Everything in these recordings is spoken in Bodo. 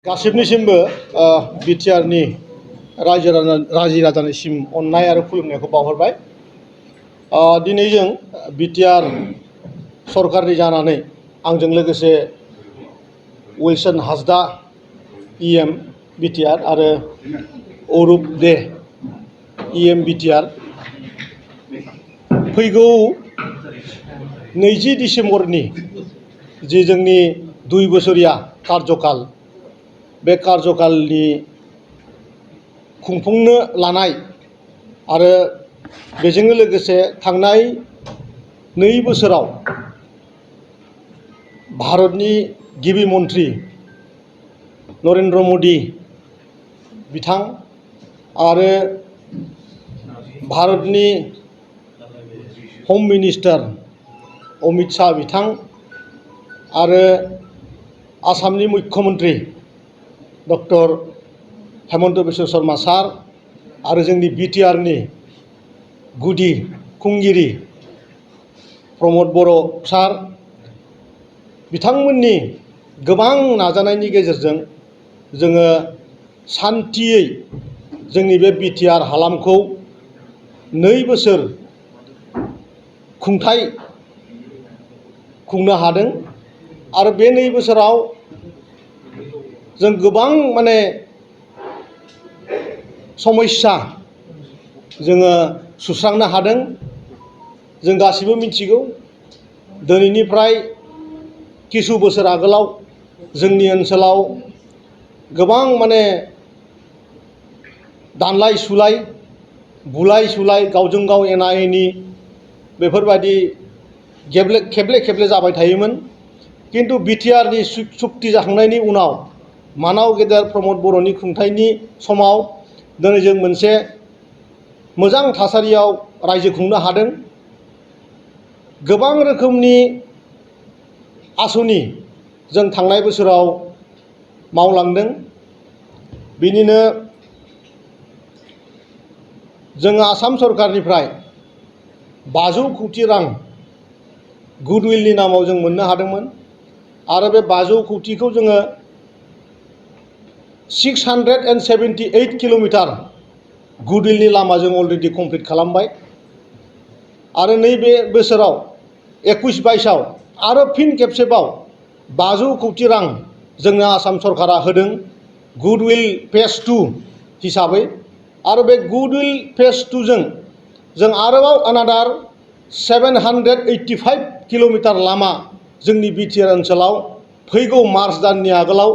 गासिबनिसिमबो बिटिआरनि रायजो राजानिसिम अननाय आरो खुलुमनायखौ बावहरबाय। दिनै जों बिटिआर सरकारनि जानानै आंजों लोगोसे विल्सन हासदा इएम बिटिआर आरो अरुप दे इएम बिटिआर फैगौ 20 डिसेम्बरनि जि जोंनि 2 बोसोरिया कार्यकाल बे कार्यकालनि खुंफुंनो लानाय आरो बेजोंनो लोगोसे थांनाय 2 बोसोराव भारतनि गिबि मन्त्रि नरेन्द्र मदि बिथां आरो भारतनि हम मिनिस्टार अमित शाह बिथां आरो आसामनि मुख्यमन्त्रि डक्टर हेमन्त बिश्व शर्मा सार आरो जोंनि बिटिआरनि गुदि खुंगिरि प्रमद बर' सार बिथांमोननि गोबां नाजानायनि गेजेरजों जोङो सान्थियै जोंनि बे बिटिआर हालामखौ 2 बोसोर खुंथाय खुंनो हादों आरो बे 2 बोसोराव जों गोबां समस्या जोङो सुस्रांनो हादों। जों गासिबो मिथिगौ दिनैनिफ्राय किसु बोसोर आगोलाव जोंनि ओनसोलाव गोबां दानलाय सुलाय बुलाय सुलाय गावजों गाव एना एनि बेफोरबायदि खेबले खेबले जाबाय थायोमोन। किन्तु बिटिआरनि सुक्ति जाखांनायनि उनाव मानाव गेदेर प्रमद बर'नि खुंथायनि समाव दिनै जों मोनसे मोजां थासारियाव रायजो खुंनो हादों। गोबां रोखोमनि आसनि जों थांनाय बोसोराव मावलांदों। बिनिनो जोङो आसाम सरकारनिफ्राय 500 कौटि रां गुडविलनि नामाव जों मोननो हादोंमोन आरो बे 500 कौटिखौ जोङो 678 किल'मिटार गुडविलनि लामाजों अलरेडि कमप्लिट खालामबाय आरो नैबे बोसोराव 21-22आव आरो फिन खेबसेबाव 500 कौटि रां जोंनो आसाम सरकारा होदों गुडविल फेज 2 हिसाबै आरो बे गुडविल फेज 2 जों आरोबाव अनादार 785 किल'मिटार लामा जोंनि बिटिआर ओनसोलाव फैगौ मार्च दाननि आगोलाव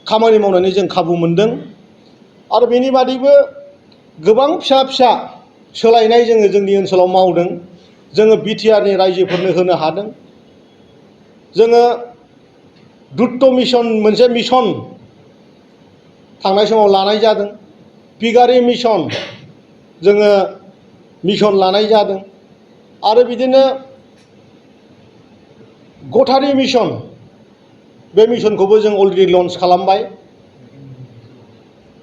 खामानि मावनानै जों खाबु मोनदों आरो बेनि बादैबो गोबां फिसा फिसा सोलायनाय जोङो जोंनि ओनसोलाव मावदों। जोङो बिटिआरनि रायजोफोरनो होनो हादों। जोङो दुत्त मिशन मोनसे मिशन थांनाय समाव लानाय जादों। पिगारि मिशन जोङो मिशन लानाय जादों आरो बिदिनो गटारि मिशन बे मिशनखौबो जों अलरेडि लन्च खालामबाय।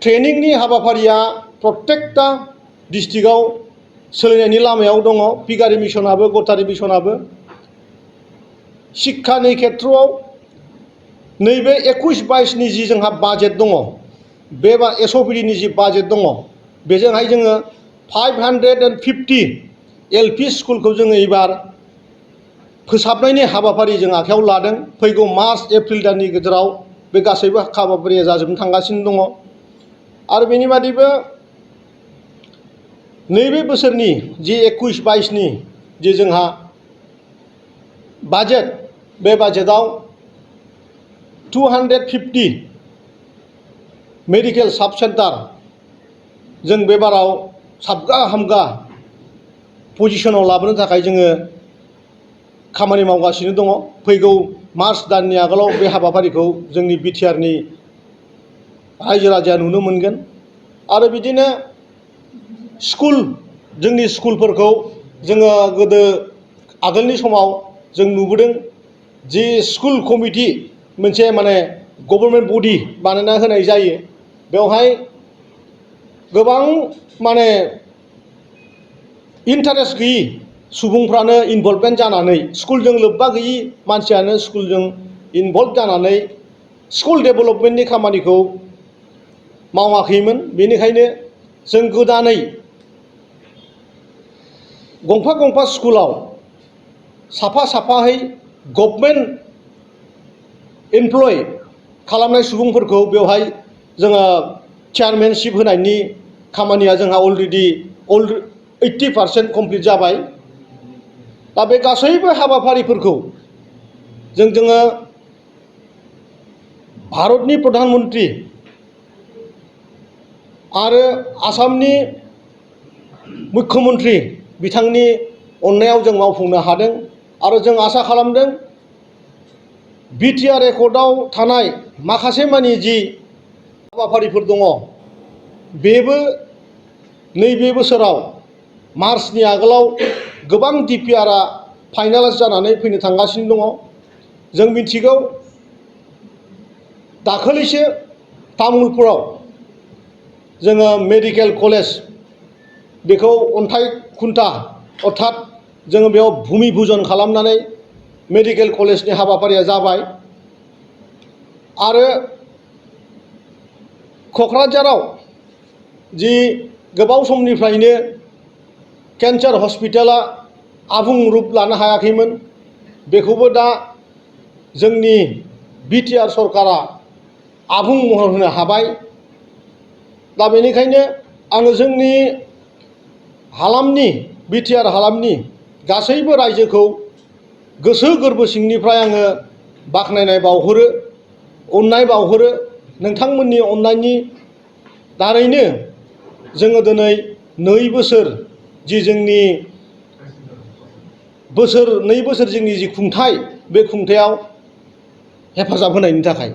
ट्रेनिंनि हाबाफारिया प्रत्येकटा डिस्ट्रिक्टआव सोलिनायनि लामायाव दङ। पिगारि मिशनाबो गटारि मिशनाबो शिक्षानि खेथ्रआव नैबे 21-22नि जि जोंहा बाजेट दङ बे एसअपिडिनि जि बाजेट दङ बेजोंहाय जोङो 550 एलपि स्कुलखौ जोङो एबार फोसाबनायनि हाबाफारि जों आखायाव लादों। फैगौ मार्च एप्रिल दाननि गेजेराव बे गासैबो हाबाफारिया जाजोबनो थांगासिनो दङ आरो बेनि बादैबो नैबे बोसोरनि जि 21-22नि जि जोंहा बाजेट बे बाजेटआव 250 मेडिकेल साब सेन्टार जों बे बाराव साबगा हामगा पजिशनाव लाबोनो थाखाय जोङो खामानि मावगासिनो दङ। फैगौ मार्च दाननि आगोलाव बे हाबाफारिखौ जोंनि बिटिआरनि रायजो राजाया नुनो मोनगोन आरो बिदिनो स्कुल जोंनि स्कुलफोरखौ जोङो गोदो आगोलनि समाव जों नुबोदों जि स्कुल कमिटि मोनसे गभर्नमेन्ट बडि बानायना होनाय जायो। बेवहाय गोबां इन्टारेस्ट गैयि सुबुंफ्रानो इनभल्भमेन्ट जानानै स्कुलजों लोब्बा गैयि मानसियानो स्कुलजों इनभल्भ जानानै स्कुल डेभेलपमेन्टनि खामानिखौ मावाखैमोन। बेनिखायनो जों गोदानै गंफा गंफा स्कुलाव साफा साफायै गभर्नमेन्ट इमप्लय खालामनाय सुबुंफोरखौ बेवहाय जोङो चेयारमेनशिप होनायनि खामानिया जोंहा अलरेडि 80% कमप्लिट जाबाय। दा बे गासैबो हाबाफारिफोरखौ जोङो भारतनि प्रधान मन्त्रि आरो आसामनि मुख्यमन्त्रि बिथांनि अननायाव जों मावफुंनो हादों। आरो जों आसा खालामदों बिटिआर एकर्डआव थानाय माखासे मानि जि हाबाफारिफोर दङ बेबो नैबे बोसोराव मार्चनि आगोलाव गोबां डिपिआरआ फाइनालाइज जानानै फैनो थांगासिनो दङ। जों मिथिगौ दाखालिसो तामुलपुराव जोङो मेडिकेल कलेज बेखौ अन्थाइ खुन्था अर्थात जोङो बेयाव भुमि पुजन खालामनानै मेडिकेल कलेजनि हाबाफारिया जाबाय। आरो क'क्राझाराव जि गोबाव समनिफ्रायनो केन्सार हस्पिटाला आबुं रुप लानो हायाखैमोन बेखौबो दा जोंनि बिटिआर सरकारा आबुं महर होनो हाबाय। दा बेनिखायनो आङो जोंनि हालामनि बिटिआर हालामनि गासैबो रायजोखौ गोसो गोरबो सिंनिफ्राय आङो बाख्नायनाय बावहरो, अननाय बावहरो। नोंथांमोननि अननायनि दारैनो जोङो दिनै 2 बोसोर जि जोंनि 2 बोसोर जोंनि जि खुंथाय बे खुंथायाव हेफाजाब होनायनि थाखाय